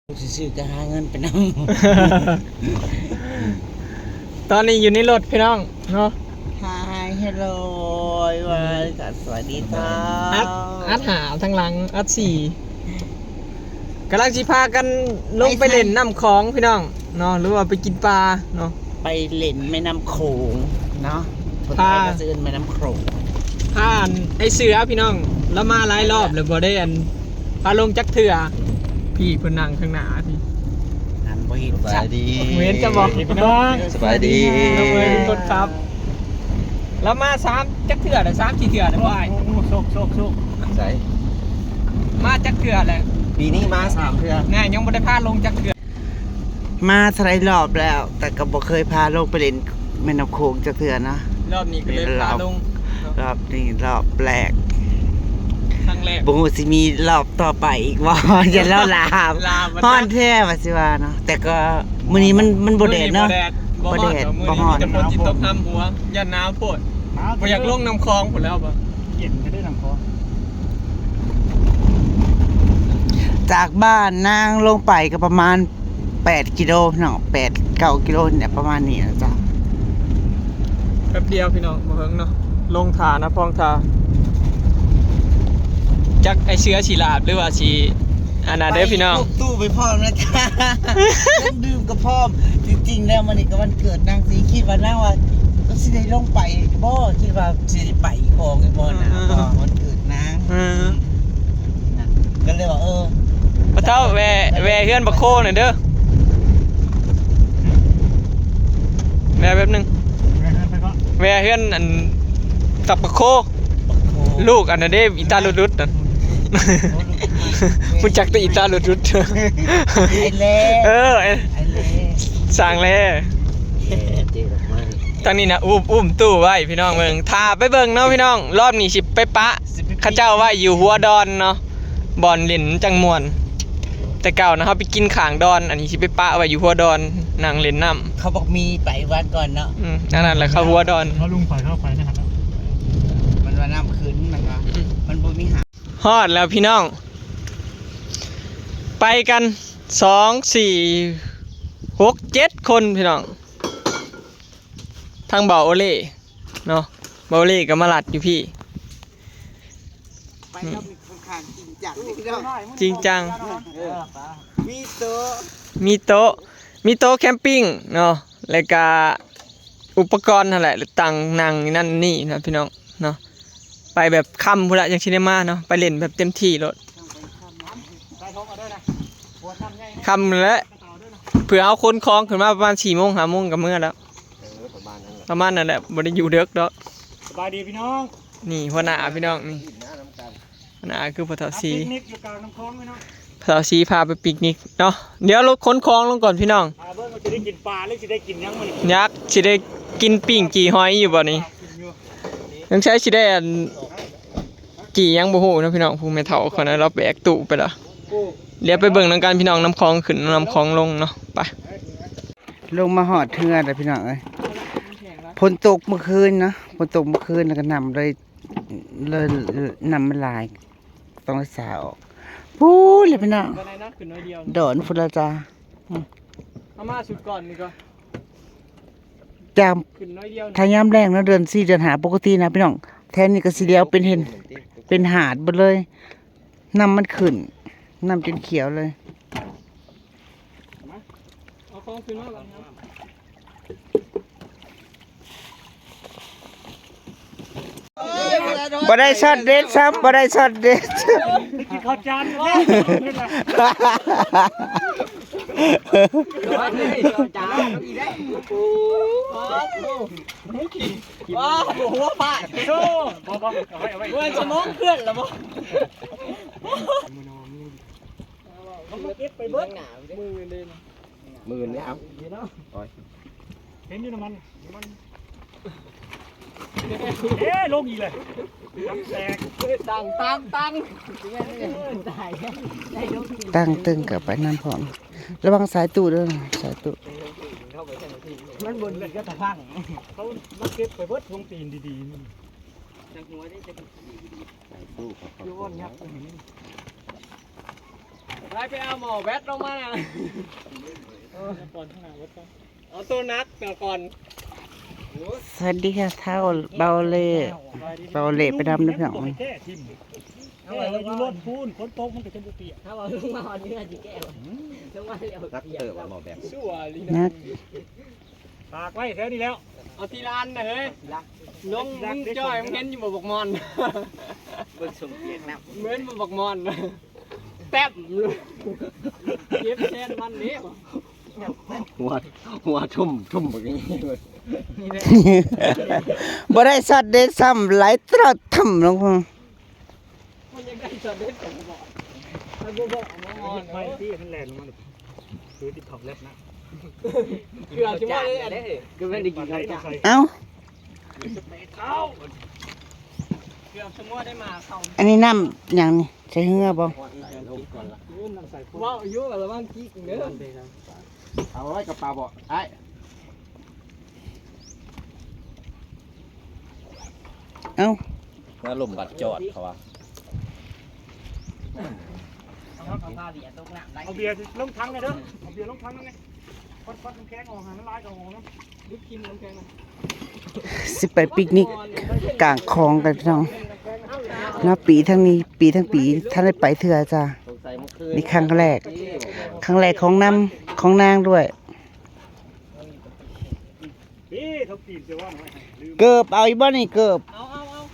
ຊື່ໆ ກໍຫາເງິນໄປນຳ. ຕອນນີ້ຢູ່ໃນລົດພີ່ນ້ອງເນາະ. Hi Hello ວ່າ ສະຫວັດດີເຈົ້າ. ອັດ ອັດຫ້າທາງຫຼັງ ອັດສີ່ ກຳລັງຊິພາກັນລົງໄປ ໄປໃສ? ເລ່ນນ້ຳຂອງພີ່ນ້ອງເນາະ ຫຼືວ່າໄປກິນປາເນາະ ໄປເລ່ນແມ່ນ້ຳໂຂງເນາະ. ພາ ພາ ເອີ້ນແມ່ນ້ຳໂຂງ ພາ ອັນ ໄອ້ເສືອພີ່ນ້ອງ ລາວມາຫຼາຍລອບແລ້ວ ບໍ່ໄດ້ ອັນ ພາລົງຈັກເທື່ອ. ພີ່ເພິ່ນນັ່ງຂ້າງໜ້າພີ່ ນັ້ນບໍ່ເຫັນ. ສະບາຍດີ ບໍ່ເຫັນຈະບອກພີ່ນ້ອງ. ສະບາຍດີ ນ້ອງເອີຍເປັນຄົນຂັບ ລາວມາສາມ ຈັກເທື່ອແລ້ວ ສາມສີ່ເທື່ອແລ້ວ. ໂອ້ ໂອ້ ໂຊກ ໂຊກ ໂຊກ ໃສ ມາຈັກເທື່ອແລ້ວ? ປີນີ້ມາສາມເທື່ອ ແນ່ ຍັງບໍ່ໄດ້ພາລົງຈັກເທື່ອ. ມາເທົ່າໃດລອບແລ້ວ ແຕ່ກໍບໍ່ເຄີຍພາລົງໄປເລ່ນແມ່ນ້ຳໂຂງຈັກເທື່ອເນາະ. ລອບນີ້ກໍເລີຍພາລົງເນາະ. ລອບນີ້ລອບແລກ ຄັ້ງແລກ ບໍ່ຮູ້ຊິມີລອບຕໍ່ໄປອີກບໍ່. ຢ້ານລາວລາມ ລາມ ຮ້ອນແທ້ວ່າຊິວ່າເນາະ. ແຕ່ກໍມື້ນີ້ມັນ ມັນບໍ່ແດດເນາະ ບໍ່ແດດ ບໍ່ຮ້ອນ ບໍ່ຮ້ອນ ມີແຕ່ຝົນຊິຕົກຫ້ຳຫົວ. ຢ້ານໜາວໂພດ ໜາວ ບໍ່ຢາກລົງນ້ຳຂອງພຸ້ນແລ້ວ. ບໍ່ ເຢັນແທ້ເດ້ນ້ຳຂອງ. ຈາກບ້ານນາງລົງໄປກໍປະມານ ແປດກິໂລພີ່ນ້ອງ ແປດເກົ້າກິໂລນີ້ແຫຼະ ປະມານນີ້ນະເຈົ້າ. ແປັບດຽວພີ່ນ້ອງ ບໍ່ເຖິງເນາະ. ລົງທ່ານະ ພອງທ່າ ຈັກໄອ້ເສືອຊິລາບ ຫຼືວ່າຊິອັນນັ້ນເດີພີ່ນ້ອງ. ໄປພວກຕູ້ໄປພ້ອມນະ ເຄື່ອງດື່ມກໍພ້ອມ. ຈິງໆແລ້ວມື້ນີ້ກໍວັນເກີດນາງ ຊິຄິດວ່ານາງວ່າຊິໄດ້ລົງໄປບໍ່ ຄິດວ່າຊິໄດ້ໄປຂອງອີກບໍ່ນະ ເພາະວ່າວັນເກີດ ນາງ ເອີ ນັ້ນ ກໍເລີຍວ່າ ເອີ ປະເຖົ້າ ແວ່ ແວ່ເຮືອນບັກໂຄໜ່ອຍເດີ ແວ່ແປັບໜຶ່ງ ແວ່ເຮືອນໃຜເກາະ? ແວ່ເຮືອນອັນ ຕັບບັກໂຄ ບັກໂຄ ລູກອັນນັ້ນເດ້ ອີຕາຫຼຸດໆນັ້ນ. ໂອ້ ລູກ ຮູ້ຈັກແຕ່ອີຕາຫຼຸດໆ ໄອ້ແລ້ ເອີ ໄອ້ແລ້ ສ້າງແລ້. ເອີ ເຈດອກມາ ທາງນີ້ນະ ອຸ້ມ ອຸ້ມຕູ້ໄວ້ພີ່ນ້ອງເບິ່ງ ຖ້າໄປເບິ່ງເນາະພີ່ນ້ອງ. ລອບນີ້ຊິໄປປະ ຊິໄປປະ ເຂົາເຈົ້າໄວ້ຢູ່ຫົວດອນເນາະ ບ່ອນຫຼິ້ນມັນຈັ່ງມ່ວນ. ແຕ່ເກົ່ານະ ເຮົາໄປກິນຂ້າງດອນ ອັນນີ້ຊິໄປປະໄວ້ຢູ່ຫົວດອນ ນັ່ງຫຼິ້ນນ້ຳ. ເຂົາບອກມີໄປວັດກ່ອນເນາະ. ອືມ ອັນນັ້ນແຫຼະ ເຂົາຫົວດອນ ເຂົາລົງໄປ ເຂົາໄປໃນຫັ້ນແລ້ວ ມັນວ່ານ້ຳຂຶ້ນ ມັນວ່າ ອືມ ມັນບໍ່ມີຫາ. ຮອດແລ້ວພີ່ນ້ອງ ໄປກັນ ສອງ ສີ່ ຫົກ ເຈັດຄົນພີ່ນ້ອງ. ທາງບ່າວໂອເລເນາະ ບ່າວໂອເລກໍມາລັດຢູ່ພີ້. ໄປກັບ ນີ້ ຂ້ອນຂ້າງຈິງຈັງເດ້ພີ່ນ້ອງ ຈິງຈັງ. ເອີ ມີໂຕະ ມີໂຕະ ມີໂຕະແຄມປິງເນາະ ແລ້ວກະອຸປະກອນຫັ້ນແຫຼະ ຕັ້ງນັ່ງນັ້ນນີ້ເນາະພີ່ນ້ອງເນາະ. ໄປແບບຄ່ຳພຸ້ນລະ ຈັ່ງຊິໄດ້ມາເນາະ ໄປຫຼິ້ນແບບເຕັມທີ່ໂລດ. ຄ່ຳແຫຼະ ເພື່ອເຮົາຂົນຂອງຂຶ້ນມາປະມານສີ່ໂມງ ຫ້າໂມງກໍເມືອແລ້ວ. ເອີ ປະມານນັ້ນແຫຼະ ປະມານນັ້ນແຫຼະ ບໍ່ໄດ້ຢູ່ເດິກດອກ. ສະບາຍດີພີ່ນ້ອງ ນີ້ຫົວໜ້າພີ່ນ້ອງ ນີ້ຫົວໜ້າຄືພໍ່ເຖົ້າສີ ມາປິກນິກຢູ່ກາງນ້ຳຂອງພີ່ນ້ອງ. ພໍ່ເຖົ້າສີພາໄປປິກນິກເນາະ. ດຽວລົດຂົນຂອງລົງກ່ອນພີ່ນ້ອງ ຖ້າເບິ່ງວ່າຊິໄດ້ກິນປາ ຫຼືຊິໄດ້ກິນຫຍັງມື້ນີ້. ຢາກຊິໄດ້ກິນປີ້ງຈີ່ຫອຍຢູ່ບໍ່ນີ້ ຍັງໃຊ້ຊິໄດ້ອັນ ຈີ່ຫຍັງບໍ່ຮູ້ເນາະພີ່ນ້ອງ. ຜູ້ແມ່ເຖົ້າຄົນນັ້ນລາວແບກຕູ້ໄປລະ. ດຽວໄປເບິ່ງນຳກັນພີ່ນ້ອງ ນ້ຳຂອງຂຶ້ນ ນ້ຳຂອງລົງເນາະ. ໄປ ລົງມາຮອດເຮືອແລ້ວພີ່ນ້ອງເອີຍ. ຝົນຕົກມື້ຄືນເນາະ ຝົນຕົກມື້ຄືນ ແລ້ວກໍນ້ຳເລີຍ ເລີຍ ນ້ຳມັນຫຼາຍ ຕ້ອງໄດ້ສາອອກ. ພຸ້ນແຫຼະພີ່ນ້ອງ ດອນພຸ້ນລະຈ້າ. ອືມ ເອົາມາຊຸດກ່ອນນີ້ກໍ ຈາກ ຂຶ້ນໜ້ອຍດຽວ ຖ້າຍາມແລ້ງເນາະ ເດືອນສີ່ເດືອນຫ້າ ປົກກະຕິນະພີ່ນ້ອງ ແຖວນີ້ກໍຊິຫຼຽວເປັນເຫັນ ເປັນຫາດເບິດເລີຍ. ນ້ຳມັນຂຶ້ນ ນ້ຳຈົນຂຽວເລີຍ. ມາ ເອົາຂອງຂຶ້ນມາບັດນີ້. ບໍ່ໄດ້ຊັອດເດັດຊ້ຳ ບໍ່ໄດ້ຊັອດເດັດ. ກິນເຂົ້າຈານແລ້ວ ວ້າວ ຫົວຟາດ ໂອ້ ບໍ່ ບໍ່ ເອົາໄວ້ ເອົາໄວ້ ເມື່ອຍສະໝອງເພື່ອນລະບໍ່? ເອົາມາເກັບໄປເບິດ ໝື່ນເດ້ ໝື່ນແລ້ວ ເນາະ ໂອ້ຍ ເຫັນຢູ່ນ້ຳມັນ ນ້ຳມັນ ເອີ ລົງອີກເລີຍ ນ້ຳແຕກ ຕັ້ງ ຕັ້ງ ຕັ້ງ ຕັ້ງຕຶງກັບໄປນຳພ້ອມ. ລະວັງສາຍຕູ້ເດີ ສາຍຕູ້ ມັນບໍ່ດີກໍຕະພັງ ເຂົາມາເກັບໄປເບິດ ລົງຕີນດີໆ ມັນ ຈັກຫົວເດ້ ຈັກ ສາຍຕູ້ເຂົາ ຢູ່ບ່ອນຫຍັກ ສາຍຕູ້ເຂົາ ສາຍຕູ້ ໄປ ໄປເອົາໝໍ້ແບັດລົງມານະ ເອົາໂຕໜັກກ່ອນ. ສະຫວັດດີຄ່ະ ທ້າວເບົາເລ່ ເບົາເລ່ໄປດຳເດີພີ່ນ້ອງ. ເອົາໄວ້ຢູ່ລົດພຸ້ນ ຝົນຕົກມັນກໍຈະບໍ່ປຽກ. ຖ້າວ່າລົງມາຮອດເຮືອນຊິແກ້ວະ ອືມ ລົງມາແລ້ວ ໜັກເຕີບບໍ່ແບກ ຊົ່ວອີ່ຫຼີ ໜັກ. ຕາກໄວ້ແຖວນີ້ແລ້ວ ເອົາທີລະອັນນະເຮີ້ຍ ລົງ ມຶງຈ້ອຍ ມຶງເຫັນຢູ່ບໍ່ບັກມອນ ເບິ່ງຊົງປຽກນ້ຳ ເໝືອນບໍ່ບັກມອນ ແຕ້ມ ເຈັບແຊນມັນເດ້ ຫົວ ຫົວທຸ່ມ ທຸ່ມບັກນີ້ ບໍ່ໄດ້ຊັດເດ້ ຊ້ຳຫຼາຍຕຣອດ ທຳລົງ. ມັນຢາກໄດ້ສະເດັດກໍບໍ່ບອກ ໃຫ້ບໍ່ບອກເອົາມາອ່ອນ ໄປທີ່ມັນແລ່ນລົງມາ ຄືຕິດຂອບແລັບນະ ເກືອບຊິໝົດເລີຍ ເກືອບໄດ້ກິນເຂົ້າຈ້າ ເອົ້າ ເກືອບຊິໝົດໄດ້ມາເຂົ້າ ອັນນີ້ນ້ຳຫຍັງນີ້ ໃສ່ເຮືອບໍ່? ເວົ້າຢູ່ ລະວັງຈິກເດີ ເອົາໄວ້ກະເປົາບໍ່ອ້າຍ? ເອົ້າ ມາລົມບັດຈອດເຂົາວ່າ ເອົາເບຍລົງຖັງແດ່ເດີ ເອົາເບຍລົງຖັງນຳແດ່ ຄວັດ ຄວັດນ້ຳແຂງອອກ ໃຫ້ມັນຫຼາຍກໍອອກນຳ ດຶກກິນນ້ຳແຂງນຳ. ຊິໄປປິກນິກກາງຂອງກັນພີ່ນ້ອງເນາະ ປີທັງນີ້ ປີທັງປີທັນໄດ້ໄປເທື່ອຈ້າ ນີ້ຄັ້ງແລກ ຄັ້ງແລກຂອງນຳ ຂອງນາງດ້ວຍ. ເກີບເອົາອີກບໍ່ນີ້ ເກີບ ເອົາ ເອົາ ເອົາ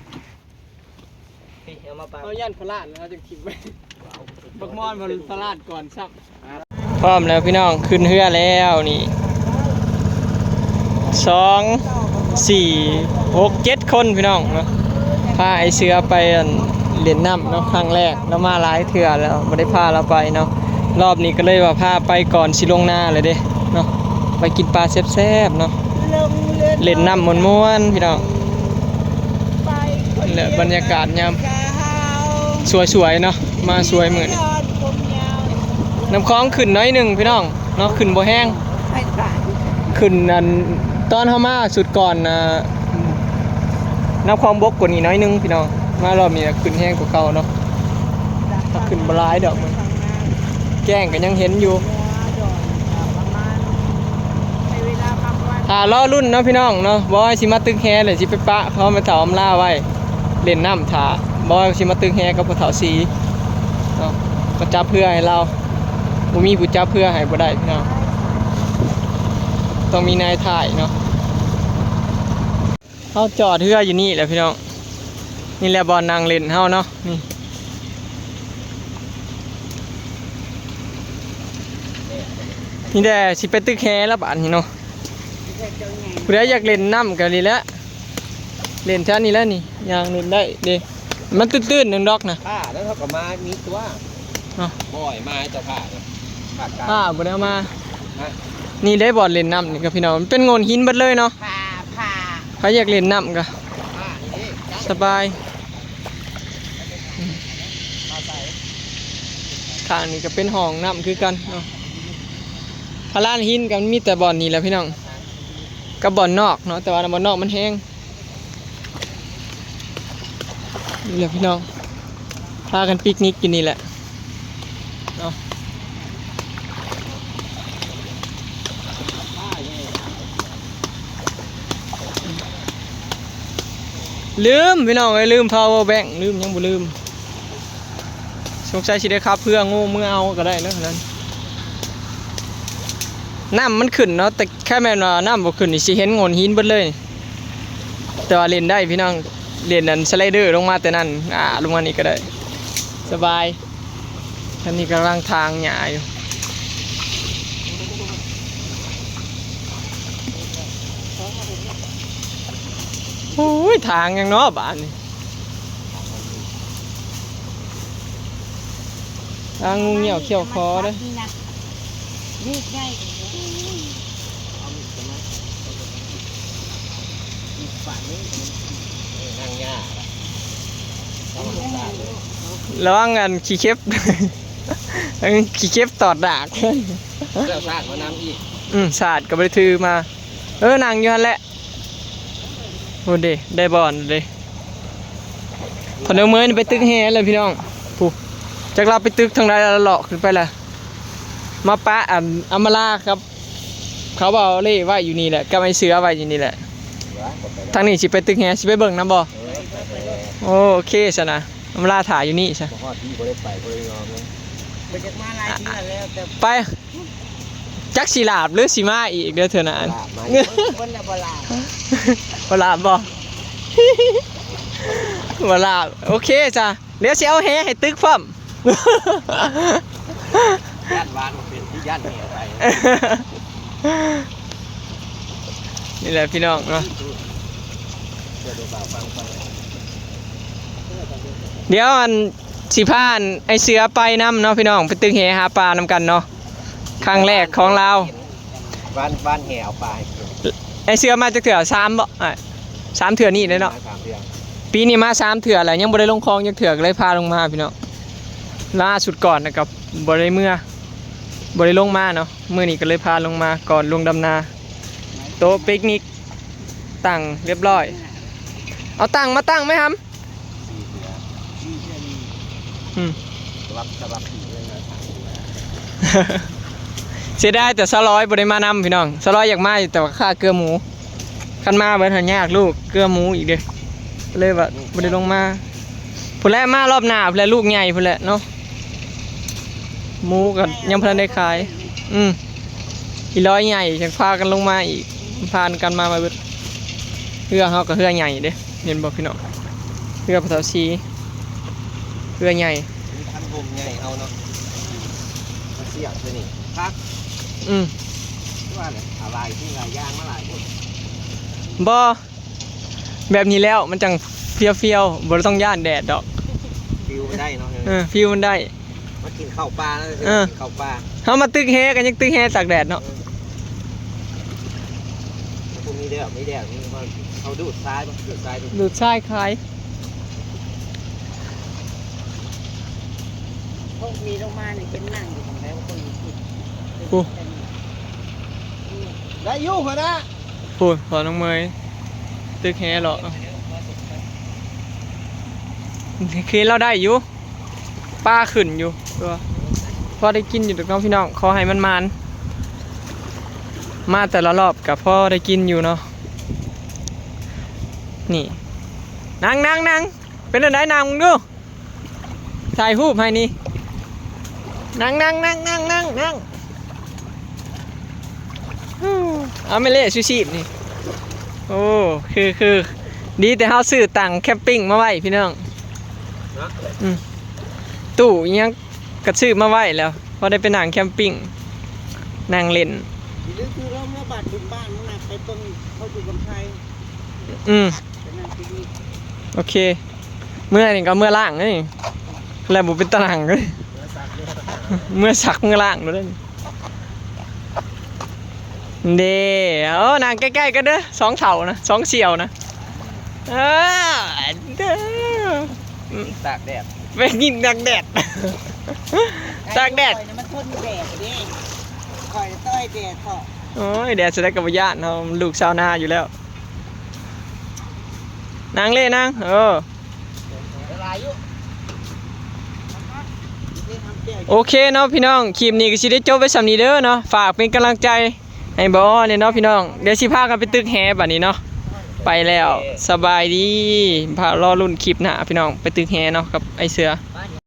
ເອົາມາປະ ເຮົາຢ້ານພະລາດແລ້ວ ເຮົາຈຶ່ງຖິ້ມໄວ້ ບັກມອນມັນພະລາດກ່ອນຊ້ຳ. ພ້ອມແລ້ວພີ່ນ້ອງ ຂຶ້ນເຮືອແລ້ວນີ້ ສອງ ສີ່ ຫົກ ເຈັດຄົນພີ່ນ້ອງເນາະ ພາໄອ້ເສືອໄປ ອັນ ຫຼິ້ນນ້ຳເນາະ ຄັ້ງແລກ ລາວມາຫຼາຍເທື່ອແລ້ວ ບໍ່ໄດ້ພາລາວໄປເນາະ ລອບນີ້ກໍເລີຍວ່າພາໄປກ່ອນຊິລົງນາແລ້ວເດ້ເນາະ ໄປກິນປາແຊບໆເນາະ ຫຼິ້ນນ້ຳມ່ວນໆພີ່ນ້ອງ ແລະ ບັນຍາກາດຍາມສວຍໆເນາະ ມາສວຍມື້ນີ້ ນ້ຳຂອງຂຶ້ນໜ້ອຍໜຶ່ງພີ່ນ້ອງເນາະ ຂຶ້ນບໍ່ແຮງ ຂຶ້ນ ອັນ ຕອນເຮົາມາຊຸດກ່ອນນະ ນ້ຳຂອງບົກກວ່ານີ້ໜ້ອຍໜຶ່ງພີ່ນ້ອງ ມາລອບນີ້ນະຂຶ້ນແຮງກວ່າເກົ່າເນາະ ແຕ່ຂຶ້ນບໍ່ຫຼາຍດອກ ແຈ້ງກໍຍັງເຫັນຢູ່ ຖ້າລໍລຸ້ນເນາະພີ່ນ້ອງເນາະ ບໍ່ວ່າຊິມາຕຶກແຮ ຫຼື ຊິໄປປະເຂົາ ແມ່ເຖົ້າອຳລາໄວ້ ຫຼິ້ນນ້ຳຖ້າ ບໍ່ວ່າຊິມາຕຶກແຮກັບພໍ່ເຖົ້າສີເນາະ ມາຈັບເຮືອໃຫ້ລາວ ບໍ່ມີຜູ້ຈັບເຮືອໃຫ້ບໍ່ໄດ້ພີ່ນ້ອງ ຕ້ອງມີນາຍທ້າຍເນາະ. ເຮົາຈອດເຮືອຢູ່ນີ້ແຫຼະພີ່ນ້ອງ ນີ້ແຫຼະບ່ອນນັ່ງຫຼິ້ນເຮົາເນາະ ນີ້ ນີ້ແຫຼະ ຊິໄປຕຶກແຮລະບາດນີ້ເນາະ ຜູ້ໃດຢາກຫຼິ້ນນ້ຳກໍນີ້ແຫຼະ ຫຼິ້ນແຖວນີ້ແຫຼະນີ້ ຍ່າງຫຼິ້ນໄດ້ເດ້ ມັນຕື້ນໆໜຶ່ງດອກນະ ຖ້າແລ້ວເຮົາກໍມານີ້ຕົວະ ເນາະ ບໍ່ໃຫ້ມາເຈົ້າພານະ ພາບໍ່ໄດ້ເອົາມາ ນີ້ໄດ້ບ່ອນຫຼິ້ນນ້ຳນີ້ກໍພີ່ນ້ອງ ມັນເປັນໂງ່ນຫີນເບິດເລີຍເນາະ ພາ ພາ ໃຜຢາກຫຼິ້ນນ້ຳກໍ ພານີ້ເດ້ ສະບາຍ ທາງນີ້ກໍເປັນຫ້ອງນ້ຳຄືກັນເນາະ ພາລານຫີນກໍມີແຕ່ບ່ອນນີ້ແຫຼະພີ່ນ້ອງ ກັບບ່ອນນອກເນາະ ແຕ່ວ່າບ່ອນນອກມັນແຮງ. ນີ້ແຫຼະພີ່ນ້ອງ ພາກັນປິກນິກຢູ່ນີ້ແຫຼະເນາະ ລືມພີ່ນ້ອງເອີຍ ລືມພາວເວີແບັງ ລືມ ຍັງບໍ່ລືມ. ສົງໄສຊິໄດ້ຂັບເຮືອງູເມືອເອົາກໍໄດ້ເນາະນັ້ນ ນ້ຳມັນຂຶ້ນເນາະ ແຕ່ຄັນແມ່ນວ່ານ້ຳບໍ່ຂຶ້ນນີ້ຊິເຫັນໂງ່ນຫີນເບິດເລີຍ ແຕ່ວ່າຫຼິ້ນໄດ້ພີ່ນ້ອງ ຫຼິ້ນອັນສະໄລເດີລົງມາແຕ່ນັ້ນ ອາ ລົງມານີ້ກໍໄດ້ ສະບາຍ ອັນນີ້ກຳລັງຖາງຫຍ້າຢູ່ ໂອ້ຍ ຖາງຫຍັງເນາະບາດນີ້. ອ່າ ງູງຽວຂຽວຄໍເດີ ນີ້ນະ ລູກໃຫຍ່ ລະວັງອັນຂີ້ເຂັບ ຂີ້ເຂັບຕອດດາກ ເຈົ້າສາດມານຳອີກ ອືມ ສາດກໍບໍ່ໄດ້ຖືມາ ເອີ ນັ່ງຢູ່ຫັ້ນແຫຼະ. ໂອ້ເດ ໄດ້ບ່ອນເດ ພະນົມມືໄປຕຶກແຮແລ້ວພີ່ນ້ອງ ຜູ້ ຈັກລາວໄປຕຶກທາງໃດລະ ເລາະຂຶ້ນໄປລະ ມາປະອັນອຳມາລາກັບເຂົາ ເວົ້າເລ່ໄວ້ຢູ່ນີ້ແຫຼະ ກັບໄອ້ເສືອໄວ້ຢູ່ນີ້ແຫຼະ. ທາງນີ້ຊິໄປຕຶກແຮ ຊິໄປເບິ່ງນຳບໍ່? ເອີ ໂອເຄຊັ້ນນະ ອຳມາລາຖ້າຢູ່ນີ້ຊະ. ບໍ່ຮອດທີ່ບໍ່ໄດ້ໄປ ບໍ່ໄດ້ຍອມເລີຍ ໄປຈັກມາຫຼາຍເທື່ອແລ້ວ ແຕ່ໄປ ຈັກຊິຫຼາບຫຼືຊິມາອີກເດີ້ເທື່ອໜ້າ. ເພິ່ນລະບໍ່ຫຼາບ ບໍ່ຫຼາບບໍ່? ບໍ່ຫຼາບ. ໂອເຄຈ້ະ ດຽວຊິເອົາແຮໃຫ້ຕຶກພ້ອມ. ຢ້ານວ່າເປັນທີ່ຢ້ານແຮໄປ. ນີ້ແຫຼະພີ່ນ້ອງເນາະ ດຽວອັນ ຊິພາອັນໄອ້ເສືອໄປນຳເນາະພີ່ນ້ອງ ໄປຕຶກແຫຫາປານຳກັນເນາະ ຄັ້ງແລກຂອງລາວ. ຫວ່ານ ຫວ່ານແຫເອົາປາໃຫ້ກິນ. ໄອ້ເສືອມາຈັກເທື່ອ? ສາມບໍ່ອ້າຍ? ສາມເທື່ອນີ້ເດ້ເນາະ. ມາສາມເທື່ອ. ປີນີ້ມາສາມເທື່ອແລ້ວ ຍັງບໍ່ໄດ້ລົງຄອງຈັກເທື່ອ ກໍເລີຍພາລົງມາພີ່ນ້ອງ. ລ່າສຸດກ່ອນນະກໍບໍ່ໄດ້ເມືອ ບໍ່ໄດ້ລົງມາເນາະ ມື້ນີ້ກໍເລີຍພາລົງມາກ່ອນລົງດຳນາ. ໂຕະປິກນິກຕັ້ງຮຽບຮ້ອຍ. ເອົາຕັ່ງມາຕັ້ງໄວ້ຫຳ. ອືມ ສະບັບ ສະບັບ ເສຍດາຍແຕ່ສາວລອຍບໍ່ໄດ້ມານຳພີ່ນ້ອງ. ສາວລອຍຢາກມາຢູ່ ແຕ່ວ່າຄາເກືອໝູ. ຄັນມາເບິດຫັ້ນຍາກລູກເກືອໝູອີກເດ້ ເລີຍວ່າບໍ່ໄດ້ລົງມາ. ພຸ້ນແຫຼະ ມາລອບໜ້າພຸ້ນແຫຼະ ລູກໃຫຍ່ພຸ້ນແຫຼະເນາະ. ໝູກໍຍັງບໍ່ທັນໄດ້ຂາຍ. ອືມ ອີຫຼອຍໃຫຍ່ຈັ່ງພາກັນລົງມາອີກ ພາກັນມາ ມາເບິດ. ເຮືອເຮົາກໍເຮືອໃຫຍ່ເດ້ ເຫັນບໍ່ພີ່ນ້ອງ? ເຮືອພະເຖົ້າຊີ ເຮືອໃຫຍ່. ມີຄັນຮົ່ມໃຫຍ່ເຮົາເນາະ ມາສຽງໃສ່ນີ້ຄັກ. ອືມ ຄືວ່າແຫຼະ ເອົາຫຼາຍສິ່ງຫຼາຍຢ່າງມາຫຼາຍໂພດ. ບໍ່ ແບບນີ້ແລ້ວມັນຈັ່ງຟຽວໆ ບໍ່ຕ້ອງຢ້ານແດດດອກ. ຟີວມັນໄດ້ເນາະ. ເອີ ຟີວມັນໄດ້. ມາກິນເຂົ້າປ່າເນາະ. ເອີ ກິນເຂົ້າປ່າ. ເຮົາມາຕຶກແຫກໍຍັງຕຶກແຫຕາກແດດເນາະ. ເອີ ບໍ່ມີແດດ ມີແດດ ມີ ເຮົາດູດຊາຍ ດູດຊາຍ ດູດຊາຍຂາຍ. ພວກມີລົງມານີ້ເຫັນນັ່ງຢູ່ຫັ້ນແຫຼະ ຄົນທີ່ ໂອ້ ໄດ້ຢູ່ຫັ້ນນະ. ພຸ້ນ ພໍ່ນ້ອງເມຍ ຕຶກແຫເລາະ ຄືລາວໄດ້ຢູ່ ປາຂຶ້ນຢູ່ ແຕ່ວ່າພໍໄດ້ກິນຢູ່ດອກເນາະພີ່ນ້ອງ. ຂໍໃຫ້ມັນໝານ ມາແຕ່ລະລອບກໍພໍໄດ້ກິນຢູ່ເນາະ. ນີ້ ນັ່ງໆໆ ເປັນຈັ່ງໃດ ນັ່ງເບິ່ງດູ. ຖ່າຍຮູບໃຫ້ນີ້ ນັ່ງໆໆໆໆ ເອົາແມ່ເລຊູຊີບນີ້. ໂອ້ ຄື ຄື ດີແຕ່ເຮົາຊື້ຕັ່ງແຄມປິງມາໄວ້ພີ່ນ້ອງ. ອືມ ຕູ້ອີ່ຫຍັງກໍຊື້ມາໄວ້ແລ້ວ ພໍໄດ້ໄປນັ່ງແຄມປິງ ນັ່ງຫຼິ້ນ. ຫຼືຄືເຮົາເມືອບ້ານບຸນບ້ານນະ ໄປເບິ່ງເຂົາຢູ່ກຳໄພ. ອືມ ໄປນັ່ງປິກນິກ. ໂອເຄ ເມືອນີ້ກໍເມືອລ້າງເດ້ ແລ້ວບໍ່ເປັນຕານັ່ງເດ້ ເມືອຊັກເມືອລ້າງໂລດເດ້. ເດ້ ໂອ້ ນັ່ງໃກ້ໆກັນເດີ ສອງເຖົ້ານະ ສອງສ່ຽວນະ. ເອີ ເດີ ຕາກແດດ ໄປກິນຕາກແດດ ຕາກແດດ. ຂ້ອຍນະມັນທົນແດດເດ້ ຂ້ອຍຕໍ່ຍແດດເທາະ. ໂອ້ຍ ແດດສ່ຳໃດກໍບໍ່ຢ້ານ ເຮົາລູກຊາວນາຢູ່ແລ້ວ. ນັ່ງເລນັ່ງ ເອີ ໂອເຄເນາະພີ່ນ້ອງ ຄລິບນີ້ກໍຊິໄດ້ຈົບໄວ້ສ່ຳນີ້ເດີເນາະ. ຝາກເປັນກຳລັງໃຈໃຫ້ບ່າວອໍແດ່ເນາະພີ່ນ້ອງ. ດຽວຊິພາກັນໄປຕຶກແຫບາດນີ້ເນາະ. ໄປແລ້ວ ສະບາຍດີ ຖ້າລໍລຸ້ນຄລິບໜ້າພີ່ນ້ອງ ໄປຕຶກແຫເນາະກັບໄອ້ເສືອ.